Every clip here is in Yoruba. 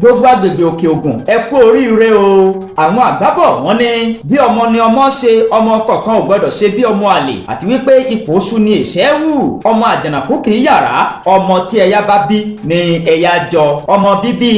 Gbogbo agbègbè Òkè Ògùn, ẹ kú oríire o. Àwọn àgbà bọ̀, wọ́n ní bí ọmọ ni ọmọ ṣe, ọmọ kọ̀ọ̀kan ò gbọ́dọ̀ ṣe bí ọmọ àlè, àti wípé ipò oṣù ni ìṣẹ́ wù, ọmọ àjànàkú kì í yàrá, ọmọ tí ẹ̀yà bá bí ni ẹ̀yà jọ. Ọmọ bíbí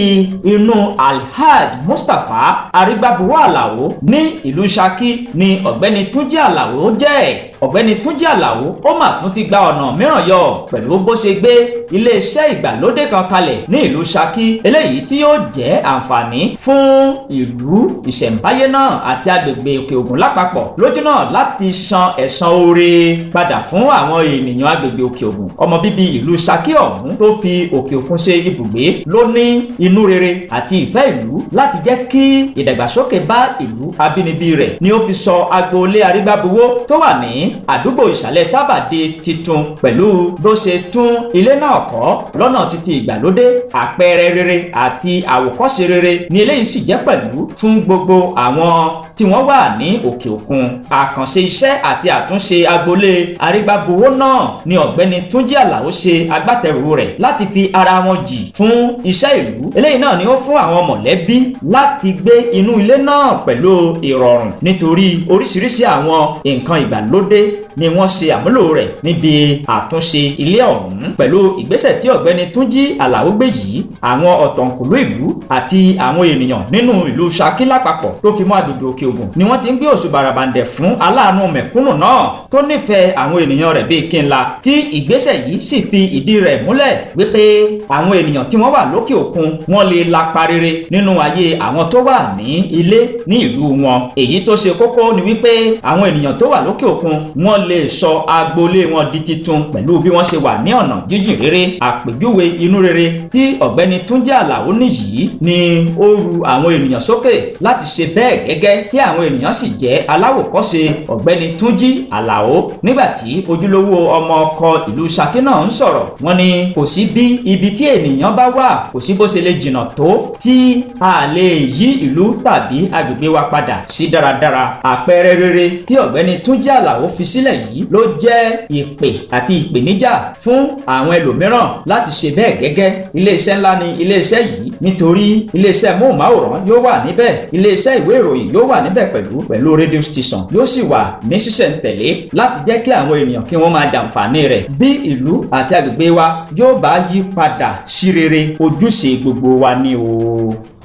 inú Alhaj Mustapha Arígbábuwó Àlàó ní ìlú Ṣakí ni Ọ̀gbẹ́ni Túnjí Àlàó jẹ́. Ọ̀gbẹ́ni Túnjí Àlàó ó mà tún ti gba ọ̀nà mìíràn yọ pẹ̀lú bó ṣe gbé iléeṣẹ́ ìgbàlódé kan kalẹ̀ ní ìlú Ṣakí, eléyìí tí yóò jẹ́ àǹfààní fún ìlú ìṣẹ̀ǹbáyé náà àti agbègbè Òkè Ògùn lápapọ̀, lójú náà láti san ẹ̀san oore padà fún àwọn ènìyàn agbègbè Òkè Ògùn. Ọmọ bíbí ìlú Ṣakí ọ̀hún tó fi òkè òkun ṣe ibùgbé ló ní inú rere àti ìfẹ́ ìlú láti jẹ́ kí ìdàgbàsókè bá ìlú abínibí rẹ̀ ni ó fi sọ agboolé Arígbábuwó tó wà ní àdúgbò Ìsàlẹ̀ Tábà di titun pẹ̀lú bó ṣe tún ilé náà kọ́ lọ́nà títí ìgbàlódé. Àpẹẹrẹ rere àti àwòkọ́ṣe rere ni eléyìí sì jẹ́ pẹ̀lú fún gbogbo àwọn tí wọ́n wà ní òkè òkun. Àkànṣe iṣẹ́ àti àtúnṣe agboolé Arígbábuwó náà ni Ọ̀gbẹ́ni Túnjí Àlàó ṣe agbátẹrù rẹ̀ láti fi ara wọn jì fún iṣẹ́ ìlú. Eléyìí náà ni ó fún àwọn mọ̀lẹ́bí láti gbé inú ilé náà pẹ̀lú ìrọ̀rùn, nítorí oríṣiríṣi àwọn nǹkan ìgbàlódé ni wọ́n ṣe àmúlò rẹ̀ níbi àtúnṣe ilé ọ̀hún. Pẹ̀lú ìgbésẹ̀ tí Ọ̀gbẹ́ni Túnjí Àlàó gbé yìí, àwọn ọ̀tọ̀kùlú ìlú àti àwọn ènìyàn nínú ìlú Ṣakí lápapọ̀ tó fi mọ́ agbègbè Òkè Ògùn ni wọ́n ti ń gbé òṣùbà ràbàǹdẹ̀ fún aláàánú mẹ̀kúnnù náà tó nífẹ̀ẹ́ àwọn ènìyàn rẹ̀ bíi kí n la, tí ìgbésẹ̀ yìí sì fi ìdí rẹ̀ múlẹ̀ wípé àwọn ènìyàn tí wọ́n wà lókè òkun, wọ́n lè lapa rere nínú ayé àwọn tó wà ní ilé ní ìlú wọn. Èyí tó ṣe kókó ni wípé àwọn ènìyàn tó wà lókè òkun, wọ́n lè sọ agboolé wọn di titun pẹ̀lú bí wọ́n ṣe wà ní ọ̀nà jíjìn rere. Àpèjúwe inú rere tí Ọ̀gbẹ́ni Túnjí Àlàó nìyí ni ó ru àwọn ènìyàn sókè láti ṣe bẹ́ẹ̀ gẹ́gẹ́, kí àwọn ènìyàn sì jẹ́ aláwòkọ́ṣe Ọ̀gbẹ́ni Túnjí Àlàó. Nígbà tí ojúlówó ọmọ ọkọ ìlú Ṣakí náà ń sọ̀rọ̀, wọ́n ní kò sí bí ibi tí ènìyàn bá wà, kò sí bó ṣe lè jìnnà tó tí a lè yí ìlú tàbí agbègbè wa padà sí dáradára. Àpẹẹrẹ rere tí Ọ̀gbẹ́ni Túnjí Àlàó fi sílẹ̀ yìí ló jẹ́ ìpè àti ìpèníjà fún àwọn ẹlòmíràn láti ṣe bẹ́ẹ̀ gẹ́gẹ́. Iléeṣẹ́ ńlá ni iléeṣẹ́ yìí, nítorí iléeṣẹ́ móhùnmáwòrán yóò wà níbẹ̀, iléeṣẹ́ ìwé ìròyìn yóò wà níbẹ̀ pẹ̀lú pẹ̀lú radio station yóò sì wà ní ṣísẹ̀ntẹ̀lé láti jẹ́ kí àwọn ènìyàn kí wọ́n máa jàǹfààní rẹ̀. Bí ìlú àti agbègbè wa yóò bá yí padà sí rere, ojúṣe gbogbo wa ni o.